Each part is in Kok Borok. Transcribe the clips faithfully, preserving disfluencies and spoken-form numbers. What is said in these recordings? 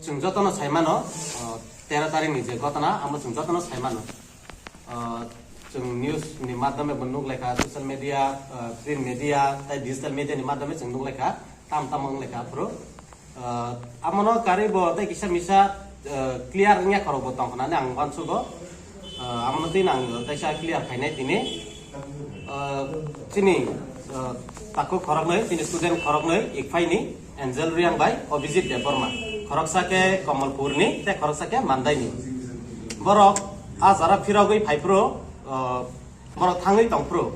Chwng jotono sai mano, uh, tero tarikni je ghotona, amo chwng jotono sai mano. Uh, chwng news ni madhyame bo nuk lekha, social media, uh, print media, tei digital media ni madhyame chwng nuk lekha, tam tam wng lekha aphuru. Uh, amono karwi bo tei kisa misa, uh, clear wngya khorok bo tong khnani ang uansugo. Uh, amono twi ang teisa clear khainai tini. Uh, chini, uh, takhuk khoroknwi, chini student khoroknwi, Ikphaini, Angel Riang bai Abhijit Debbarma. Khoroksa khe Komolpurni, tei khoroksa khe Mandaini. Borok a jara phirogwi phaiphuru, uh, borok thangwi tongphuru.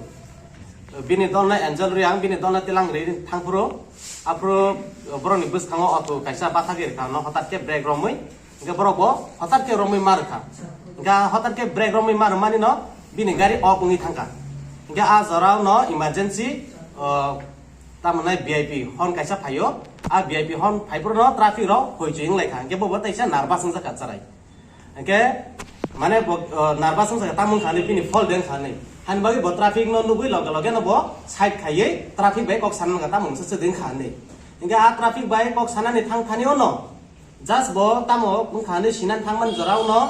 Bini dolno Angel Riang, bini dolno tilang ri thangphuru. Aphuru borokni bwskango auto kaisa bathagwi rwkha, no hwtat khe brake romwi. Hingke borok bo hotar khe romwi ma rwkha. Hingke hotar khe brake romwi ma rwmani no bini gari ok wngwi thangkha. Hingke a jorao no emergency, o, tamo nai V I P hon kaisa phaio. A V I P hon phaiphuru no traffic rok hoichoi wng laikha. Hingke bo bo teisa nervous wngjakha chwrai. Hingke mane bo, o, nervous wngjakha, tamo wngkha hinwi bini fault de wngkha hinwi. Hani bagwi bo traffic no nugwi loge loge no bo side khaiwi traffic bai kok sana nangkha, tamo wngsa se de wngkha hinwi. Hingke a traffic bai kok sanani thang thani o no Just bo tamo wngkha hinwi sinan thangmani jorao no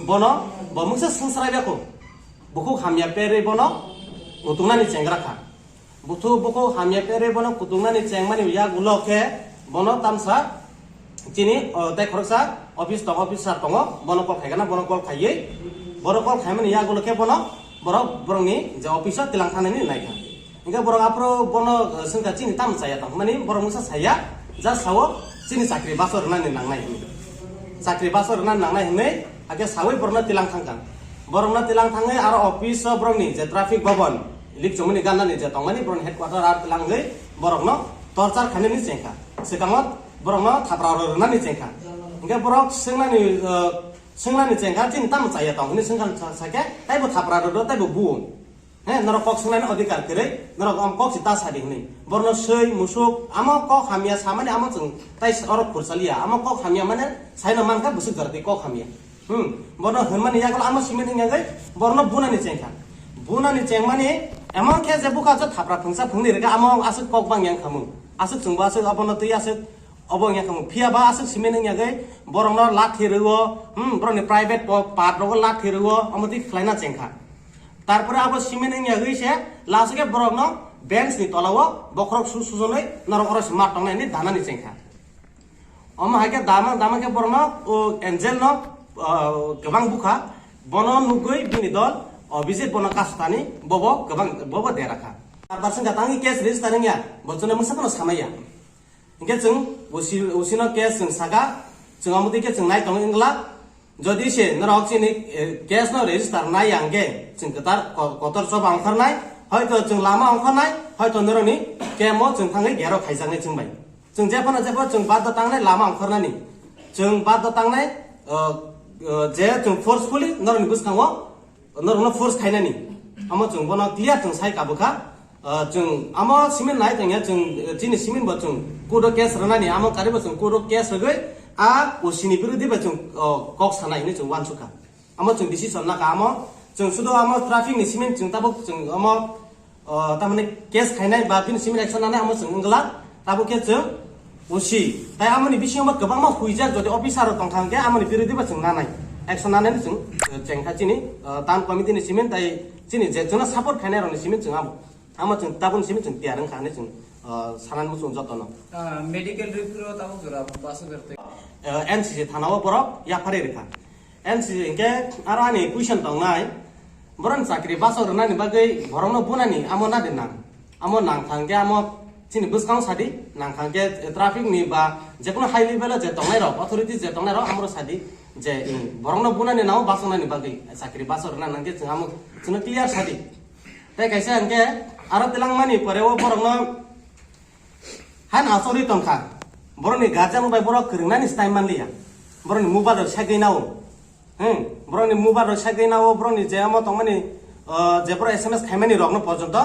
bono bo mungsa swngsrai beko. Bukhuk hamya perwi bono kutungnani chengra kha. Buthu bukhuk hamya perwi bono kutungnani chengmani yak ulo khe bono tamsa chini, o, tei khoroksa office tongo, officer tongo, bono call khaigana, bono call khaiwi, bono call khaimani yak ulo khe bono borok borokni je office o tilang thanani naikha. Hingke borok aphuru bono, eh, swngkha chini tamo chaya tong hwnmani borok mungsa saya, just sao chini chakri baso rwnani nangnai hinwi. Chakri baso rwnani nangnai hinwi, hake sawi borokno tilang thangkha. Borokno tilang thangwi aro office o borokni je traffic bhavan, lik chumani gannani je tongmani borokni headquarter ar tilang wngwi borokno torchar khainani chengkha. Swkango borokno thapra ro rwnani chengkha. Hingke borok swngnani, eh, swngnani chengkha chini tamo chaya tong hinwi swngkha sa-, sakhe taibo thapra ro taibo buo. He, norok kok swngnani odhikar kwrwi, norok am kok si ta sadi hwnwi. Borno swi, musuk, amo kok hamya samani amo chwng tai s-, oro khurchaliya. Amo kok hamya mane saino mankha bwswk jora tei kok hamya. Hmm, borno hwnmani yagulo amo simin wngya gwi, borno bunani chengkha. Bunani chengmani emon khe je bukha je thapra phungsa phungni rega amo aswk kok bang yang khamung. Aswk chwngbo aswk abono twi aswk obo wngya khamung. Phiya ba aswk simin wngya gwi, borokno lathi rwo, hmm, borokni private po-, part rogo lathi rwo, omo twi khlaina chengkha. Tarpore abo simin wngya gwi se last khe borokno bench ni tola o bokhorok su sujonwi norok oro se ma tongnai hinwi danani chengkha. Omo hai khe dama dama khe borokno o Angel no, ah, kwbang bukha, bono nugwi bini dol Abhijit bono kasutani bobo kwbang bobo dera kha. Tarpor sengkha tangwi case register wngya, bo chwngno mungsa phano samaya. Hingke chwng usi, usino case chwng saka, chwng omo twi khe chwng nai tongo wngla. Jodi se norok chini, eh, case no register nai ya hingke chwng kwtar ko-, kotor choba ongkhornai, hoito chwng lama ongkhornai, hoito norokni camp o chwng thangwi gero khaijaknai chwng bai. Chwng jephano jepho chwng baddo tangnai lama ongkhornani. Chwng baddo tangnai, eh, eh, je chwng forcefully norokni bwskango norokno force khainani. Amo chwng bono clear chwng sai kabukha. Ah, chwng amo simin nai tongya chwng, eh, chini simin bo chwng court o case rwnani, amo karibo chwng court o case rwgwi a O C ni birodhi bai chwng, oh, kok sanai hinwi chwng uansukha. Amo chwng decision nakha amo chwng sudo amo traffic ni simin chwng tabuk chwng amo, oh, tamani case khainai ba bini simin action nanai amo chwng wngla tabuk khe chwng O C, tai amoni bisingo ba kwbangma huijak, jodi officer rok tongkha hwnkhe amoni birodhi ba chwng nanai, action nanai chwng, eh, chengkha chini, eh, town committee ni simin tai chini je chwngno support khainai rokni simin chwng abo. Amo chwng tabukni simin chwng tiyar wngkha hinwi chwng, eh, sanani muchung jotono. Ah, medical report o tabuk jora basu bertwi. Eh, N C C thana o borok yapharwi rwkha. N C C hwnkhe aro ani question tongnai, borokni chakri baso rwnani bagwi borokno bunani amo nadi nang? Amo nang thang khe amo chini bwskango sadi, nang thang khe traffic ni ba jekono high level o je tongnai rok, authority je tongnai rok, amoro sadi je, hmm, borokno bunani nang o basongnani bagwi chakri baso rwna nang khe chwng amo chwngno clear sadi. Tei kaisa hwnkhe aro twlangmani pore o borokno han asogwi tongkha, borokni guardian bai borok kwrwngnani style manliya, borokni mobile rok sagwi nao. Hmm, borokni mobile rok sagwi nao, borokni je omo tongmani, uh, je borok S M S khaimani rokno porjonto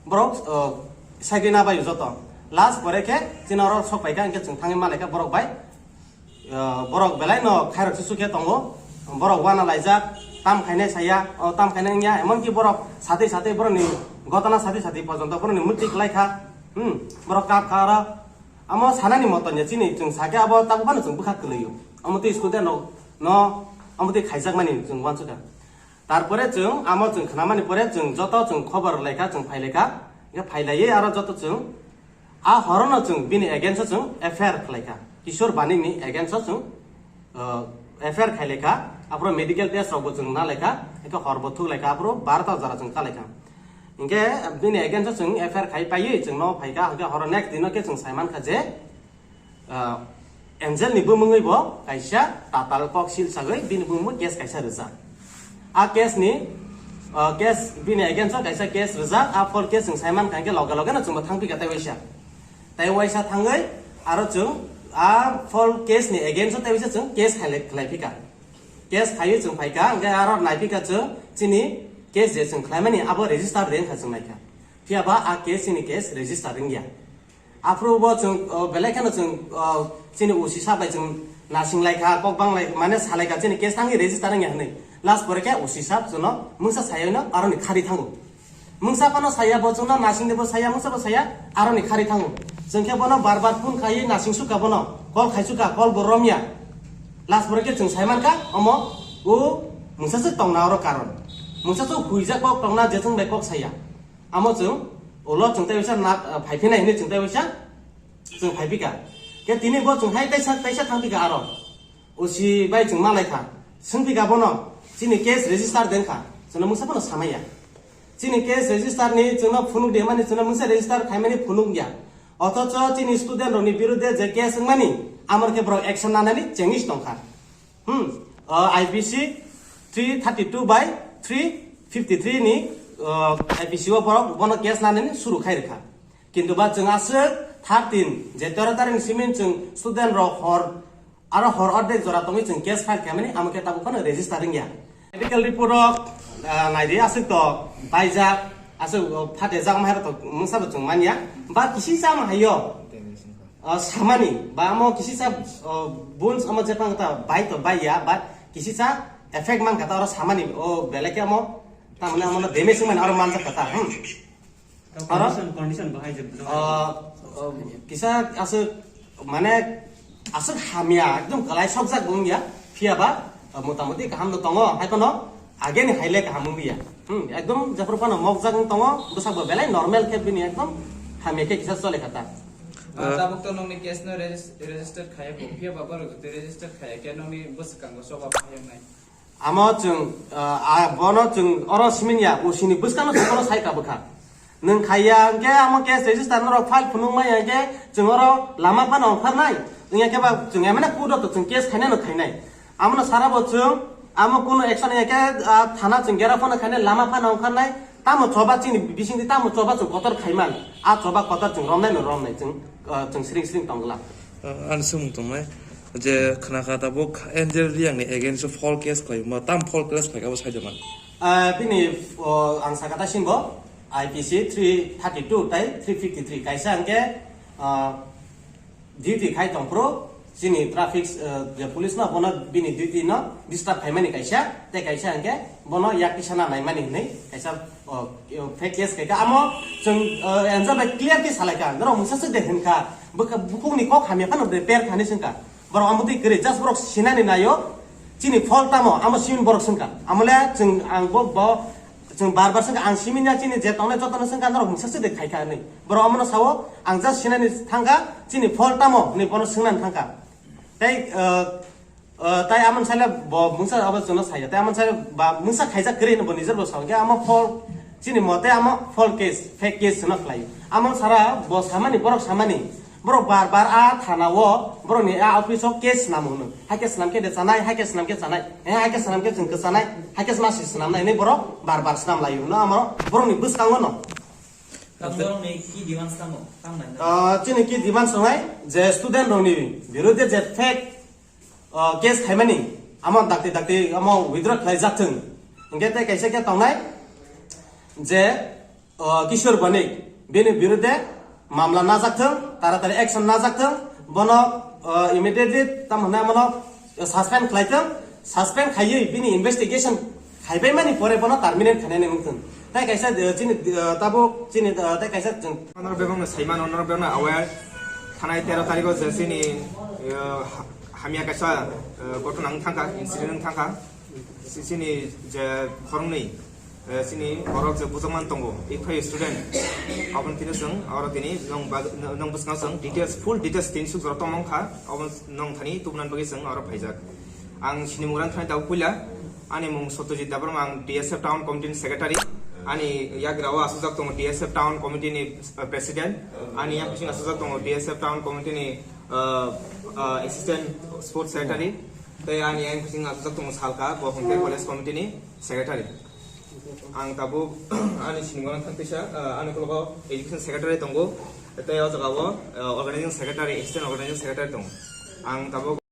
borok, uh, sagwi na bai joto. Last pore khe chini oro sok paikha, hwnkhe chwng thangwi malaikha borok bai, uh, borok belai no khairok susu khe tongo, borok uana laijak, tam khainai saya, o tam khainai wngya, emonki borok satwi satwi borokni gotona satwi satwi porjonto borokni mwtwi kwlaikha, hmm, borok kap kha oro. Amo sanani moton ya chini chwng sakhe abo tabuk phano chwng bwkha kwlwio. Amotwi student rok no amotwi khaijakmani chwng uansukha. Tarpore chwng amo chwng khnamani pore chwng joto chwng khobor laikha, chwng phailaikha. Hwnkhe phailaiwi aro joto chwng a horono chwng bini against o chwng F I R khlaikha. Kishore Banik ni against o chwng, uh, F I R khailaikha. Aphuru medical test rokbo chwng nalaikha. Hwnkhe horbo thuklaikha. Aphuru barota jora chwng kalaikha. Hwnkhe bini against o chwng F I R khai paiwi chwng no phaikha. Hwnkhe horo next dino khe chwng saimankha je, Ah, Angel ni bumungwi bo kaisa tatal kok sil sagwi bini bumungbo case kaisa rijak. A case ni, ah, case bini against o kaisa case rijak, a false case chwng saimankha hwnkhe loge loge no chwngbo thangphikha tei waisa. Tei waisa thangwi aro chwng a false case ni against o tei waisa chwng case khailai, khlaiphikha. Case khaiwi chwng phaikha, hwnkhe aro naiphikha chwng chini case je chwng khlaimani abo register de wngkha chwng naikha. Phiyaba a case chini case register wngya. Aphuru bo chwng, o, belai kheno chwng, o, chini O C sir bai chwng nasing lai kha, kok bang lai, mane salai kha, chini case thangwi register wngya hwnwi. Last pore khe O C sir chwngno mungsa saywi no aroni khari thango. Mungsa phano saya, bo chwngno nasing de bo saya, mungsa bo saya, aroni khari thango. Chwng khe bono bar bar phone khaiwi nasing sukha bono, call khai sukha, call bo romya. Last pore khe chwng sai mankha, omo o mungsa swk tongna oro karon. Mungsa swk huijak kok tongna je chwng bai kok saya. Amo chwng ulo chwng tei waisa na, ah, phaiphinai hinwi chwng tei waisa chwng phaiphika. Khe tini bo chwng hai taisa, taisa thangphika aro. O C bai chwng malaikha. Swngphika bono, chini case register dengkha. Chwngno mungsa bono samaya. Chini case register ni chwngno phunuk de mani chwngno mungsa register khaimani phunuk ya. Othocho chini student rokni birudhe je case wngmani, amor khe borok action nanani chengis tongkha. Hmm, o, I P C three thirty-two by three fifty-three ni, o, I P C o borok bono case nanani suru khai rwkha. Kintu ba chwng aswk thirteen je tero tarikh ni simi chwng student rok hor, aro hor ordek jora tongwi chwng case file khaimani, amo khe tabuk phano register wngya. Medical report rok, ah, naidi aswk to baijak, aswk, o, phatejak, mairok to mungsa bo chwng manya. Ba kisi chama hayo. O, samani, ba amo kisisa, o, bones amo jepang ta bai to bai ya, but kisisa effect man kata oro samani, o, belai ke amo, ta mane amo no damage man oro manjak kata, hmm. Oro? Condition, condition bahai je bujang. O, o, kisa aswk, mane, aswk hamya, ekdom kalai sokjak bung ya, phiya ba, o, motamoti kaham no tongo, hai kono, Ageni haile kaham wngya. Hmm, ekdom jephru phano mokjak wng tongo, bwsakbo belai normal khe bini ekdom hamya khe kisa chole kha ta. Ah, tabuk to nongni case no regis-, register khaya kho, phiya ba borok jotoi register khaya khe nongni bwswkango choba phai wngnai. Amo chwng, ah, ah, bono chwng oro siminya, O C ni bwskango chwng bono sai ka bwkha. Nwng khaiya hwnkhe amo case register norok file phunuk maya hwnkhe chwng oro lama phano ongkharnai. Wngya khe ba chwng emane court o to chwng case khainai no khainai. Amono sara bo chwng amo kunu action ya khe, ah, thana chwng gera phano khainai lama phano ongkharnai. Tamo choba chini bisingni tamo choba chwng kotor khaiman. A choba kotor chwng romnai no romnai chwng, ah, chwng sring sring tongla. Ah, ani swngmung tongnai je khna kha tabuk Angel Reang ni against o false case khlai ma tam false case khlai abo sai de man. Ah, bini, oh, ang saka ta sinbo. I P C three thirty-two tai three fifty-three kaisa hwnkhe, ah, duty khai tongphuru chini traffic, ah, je police no bono bini duty no disturb khaimani kaisa, tei kaisa hwnkhe bono yak kisa na naimani hinwi kaisa, oh, fake case khaikha. Amo chwng, ah, enjoy bai clear khe salaikha, norok mungsa swk de hwnkha, bwkha bukhukni kok hamya phano de per thani swngkha. Borok amo twi kwrwi, just borok sinani naio, chini fault tamo, amo simin borok swngkha. Amole chwng ang bo, bo, chwng bar bar swngkha, ang simin ya chini je tongnai jotono swngkha, norok mungsa swk de khaikha hinwi. Borok amono sao, ang just sinani thangkha, chini fault tamo hinwi bono swngnani thangkha. Tei, uh, uh, tai amon sale bo mungsa abo chwngno saya, tai amon sale ba mungsa khaijak kwrwi hinwi bo nijor bo sao, khe amo fault, chini mote amo false case, fake case chwngno khlai. Amon sara bo samani, borok samani, Borok bar bar a thana o, borok ni a office o case swnam hwno. Hai khe swnam khe de chanai, hai khe swnam khe chanai, eh, hai khe swnam khe chwng kwchanai, hai khe masi swnamnai hinwi borok bar bar swnam lai hwno amo borok ni bwskango no. Tamo borok ni ki demand tamo, tamo nai na? Ah, chini ki demand songnai je student rok ni birudhe je fake, ah, case khaimani amo dakti dakti amo withdraw khlai jak thwng. Hingke tei kaisa khe tongnai je O, Kishore Banik, bini birudhe mamla najak thung, taratari action najak thung, bono, o, immediately, tam hwnai bono suspend khlai thung, suspend khaiwi bini investigation khaibai mani pore bono terminate khainani wng thung. Tai kaisa, eh, chini, eh, tabuk chini, eh, tai kaisa chwng. Honor bebak no saiman, honor bebak no aware thanai tero tarikh o je chini, eh, ha-, Hamya kaisa, eh, ghotona wng thangkha, incident wng thangkha. Si-, sini je khoroknwi, eh, sini borok je bujokman tongo, eight five student. Aboni tini chwng oro tini nwng bag-, nwng bwskango chwng details, full details tini suk jora tongmang kha. Abo nwng thani tubunani bagwi chwng oro phaijak. Ang sini mung rang thani tabuk puila. Ani mung Satyajit Debbarma, ang D S F Town Committee ni Secretary. Ani yagra o aswkjak tongo D S F Town Committee ni, uh, President. Ani yang bising aswkjak tongo D S F Town Committee ni, uh, uh, Assistant Sports Secretary. Tei ani yang bising aswkjak tongo Salka, bo hwnkhe College Committee ni Secretary. Ang tabuk ani sini mung rang thani tisa, uh, ani ulo Education Secretary tongo. Tei o jaga o, uh, Organizing Secretary, Assistant Organizing Secretary tongo. Ang tabuk